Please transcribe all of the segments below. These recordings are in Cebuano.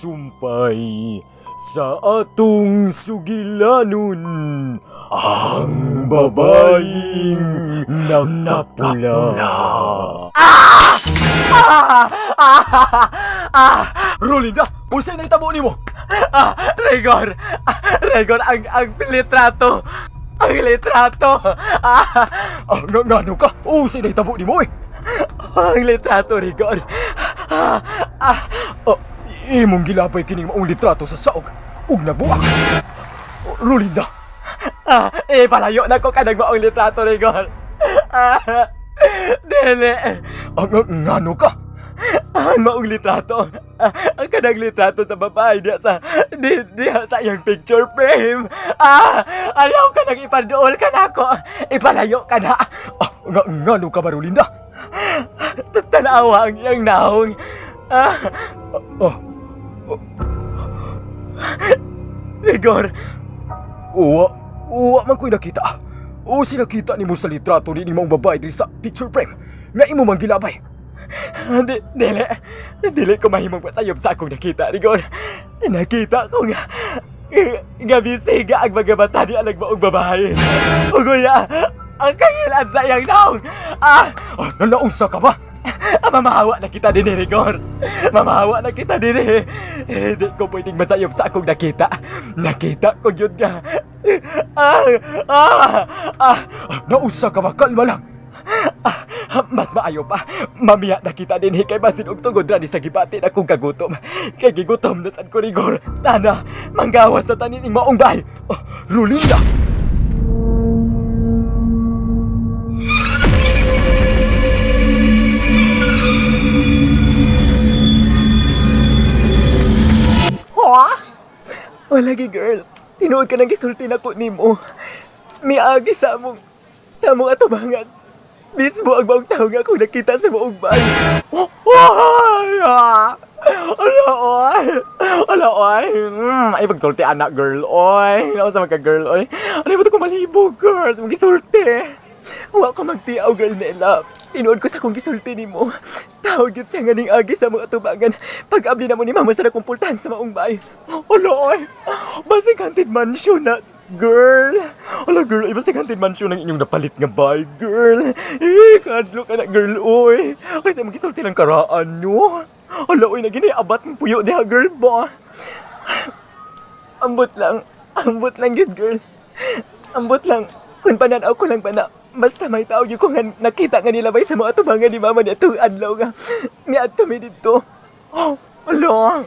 Sumpay sa atong sugilanon ang babaeng nakapula. Ah! Ah! Ah! Rolinda, unsay nahitabo nimo? Ah! Rigor! Ah, Rigor, ang litrato! Ang litrato! Ah! Ah, nga ngano ka? Unsay nahitabo nimo eh? Ang litrato, Rigor! Ah! Ah! Ah, imong gilabay kining maong litrato sa saog ug nabuak. Rolinda, Ah! Eh, palayo na ko kanang maong litrato, Rigor! Ah! Dili! ah, nga ngano ka? Ang maong litrato. Ah, ang kanang litrato sa babae diya sa diya sa iyang picture frame. Ah, ayaw ka nang ipadool ka na ako. Ipalayo ka na. Ah, nga ngano ka ba, Rolinda? Tanawa ang iyang naong. Ah, Ah, Rigor. uwa, uwa man ko'y nakita. O nakita nimo sa litrato ni maong babae diri sa picture frame nga imo man gilabay. Di, dili. Dili ko mahimong pasayop sa akong nakita, Rigor. Nakita ko nga nga bisiga ang mga mata ni alag maong babae. Uguya, ang kahilan sa iyang naong. Ah, Ah, nanaunsa ka ba? Ah, mamahawa na kita din, Rigor. Mamahawa na kita din eh. Hindi ko pwedeng masayop sa akong nakita. Nakita ko yun nga. Ah, ah, ah, Ah, naunsa ka ba? Kalma lang. Ah, mas maayo pa. Mamiya na kita din eh, kay basin og tungod ra ni sa gibati na kong kagutom. Kay gigutom na sad ko, Rigor. Tana, manggawas na tanin ning maong bay. Ah, Rolinda! Ha? Wala gi girl. Tinuod ka nang gisulti na ko nimo. Miagi sa among atubangan. Mismo ang maong tawo nga akong nakita sa maong bay. Oh, ay, ah. Ala, oy. Ala, oy. Ay, pagsulti, anak, girl, oy. Ako sa magka, girl, oy. Ano ba ito kung malibog, girl? Sa mga gisulti. Wa ko magtiaw, girl, nela. Tinuod ko sa akong gisulti nimo. Tawag yun siya nga ning agi sa mga tubangan. Pag-abli na mo ni mama sa nakumpultahan sa maong bay. Ala, oy. Basig haunted mansion na, girl. Ala, girl, iba sa haunted mansion ang inyong napalit nga bay, girl. Eh, kadlo ka na, girl, oy. Kasi magisulti lang karaan, no? Ala, oy, nagini abat ng puyo diha, girl ba? Ambot lang. Ambot lang yun, girl. Ambot lang. Kung pananaw ko lang ba na, basta may tao yun ko nga nakita nga nila bay sa mga tubangan ni mama niya itong adlaw nga. Niadto mi dito. Oh, ala.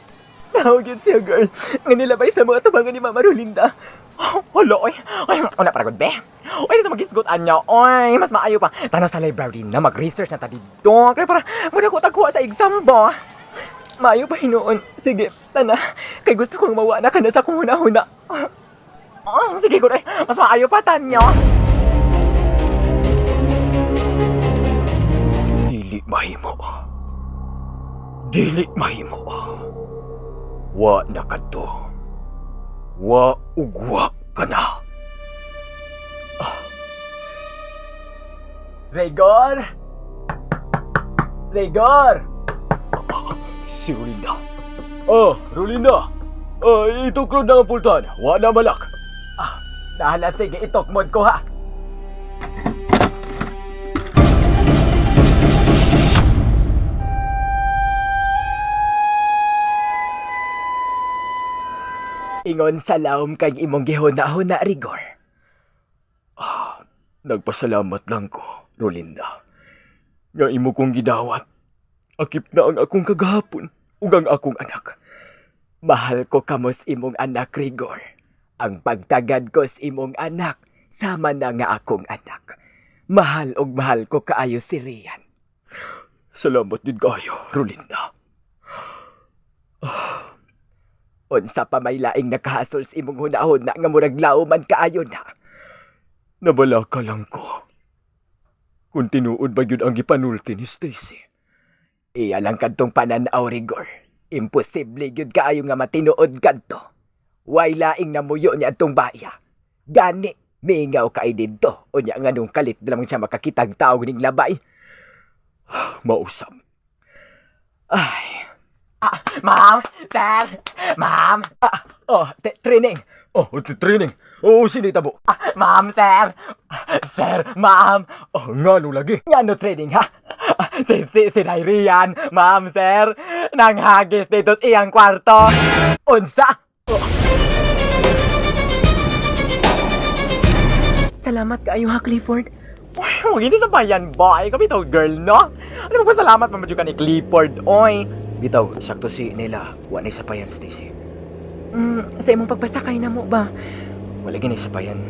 Tawag yun siya, girl. Nga nilabay sa mga tubangan ni Mama Rolinda. Oh, hala, oy. Oy, una para good, be. Oy, dito magisgot anya. Oy, mas maayo pa. Tanaw sa library na, mag-research na ta dito. Kaya para, muna ko tagkuha sa exam ba? Maayo pa hinuon. Sige, tana. Kay gusto kong mawa na ka na sa akong huna-huna. Oh, sige, good. Ay, mas maayo pa, tanyo. Dili mahimo. Dili mahimo. Wa na kadto. Wa ug wa ka na. Rigor! Rigor! Si Rolinda. Oh, Rolinda. Ah, ituklod na ang pultahan. Wa na malak. Ah, dahala, sige, itokmod ko ha. Ingon sa laom kay imong gihuna-huna, Rigor. Ah, nagpasalamat lang ko, Rolinda. Nga imo kong gidawat. Akip na ang akong kagahapon ug ang akong anak. Mahal ko kamos imong anak, Rigor. Ang pagtagad ko sa imong anak, sama na nga akong anak. Mahal og mahal ko kaayo si Rian. Salamat din kayo, Rolinda. Unsa pa may laing nakahasol sa imong hunahuna nga murag lao man kaayo na. Nabala ka lang ko. Kung tinuod ba yun ang gipanulti ni Stacy? Iya lang kadtong pananaw, Rigor. Imposible gyud kaayo nga matinuod kadto. Way laing namuyo ni adtong baya. Gani, mingaw kay didto. Unya nga nung kalit lamang siya makakitag tao ning labay. Mausap. Ay, Ah, ma'am, sir, ma'am. Ah, oh, training. Oh, training. Oh, sino itabo? Ah, ma'am, sir. Sir, ma'am. Oh, ngano lagi? Ngano training ha? Ah, si Rian, ma'am, sir. Nanghagis dito sa iyang kwarto. Unsa? Oh. Salamat kaayo ha, Clifford. Uy, huwag hindi sa bayan ba? Ikaw bitaw, girl, no? Ano ba salamat man ka ni Clifford, oy? Bitaw, sakto si Nela. Wa na sapayan, Stacy. Sa imong pagbasakay na mo ba? Wala gini sapayan.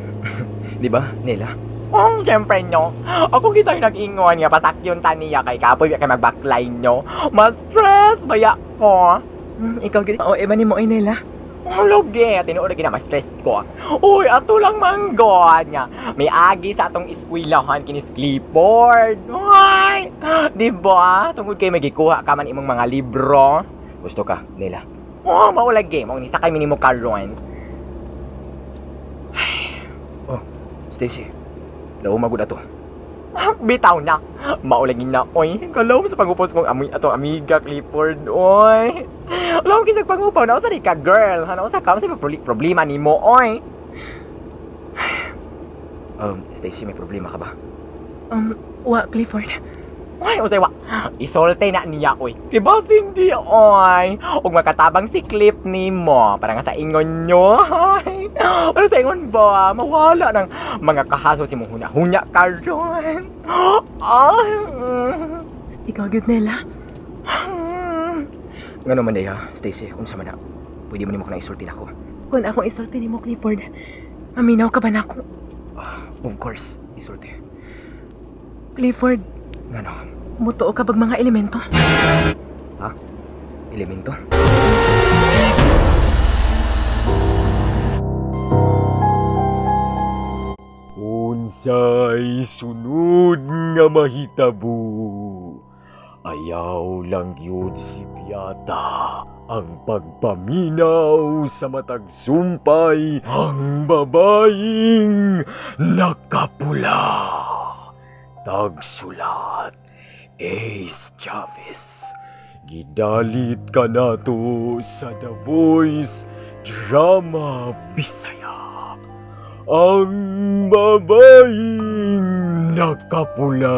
Di ba, Nela? Oh, siyempre no. Ako kita yung nag-ingon nga pasakyon ta niya kay kapoy kay magbackline nyo. Mas stress baya ko. Ikaw gid. Oh, iba ni mo ay nila. Oh, lugi. Tinuod gid na mas-stress ko. Uy, ato lang manggod nga. May agi sa atong eskwelahan kinis Clifford. Uy, di ba? Tungod kay magikuha ka man imong mga libro. Gusto ka, Nela? Oh, maulagi. Mao ni sakay minimo karon. Oh, Stacy. Laom magud ato. Bitaw na. Maulagin na, oy. Kalaw sa pangupos kong amoy atong amiga, Clifford, oy. Alam ko sa pangupaw na usa di ka, girl. Hano usa ka, usa pa problema nimo, oy. Stacy, may problema ka ba? Wa, Clifford. Oy, usay wa. Isolte na niya, oy. Diba, Cindy, oy. Ug makatabang si Clip nimo. Para nga sa ingon nyo, oy. Pero sa ingon ba, mawala ng mga kahaso si mong huna-hunya karon. Ay. Ikaw gyud Nela. Ngano man day ha, Stacy, unsa man na? Pwede mo nimo ka na isulti nako. Kung akong isulti nimo, Clifford, maminaw ka ba nako? Of course, isulti. Clifford, Ngano? mutuo ka bag mga elemento? Ha? Elemento? Unsay sunod nga mahitabo? Ayaw lang yun si Piata ang pagpaminaw sa matag sumpay ang babaeng nakapula. Tagsulat Ace Chavez. Gidalit ka nato sa The Voice Drama Bisaya. Ang babaeng nakapula.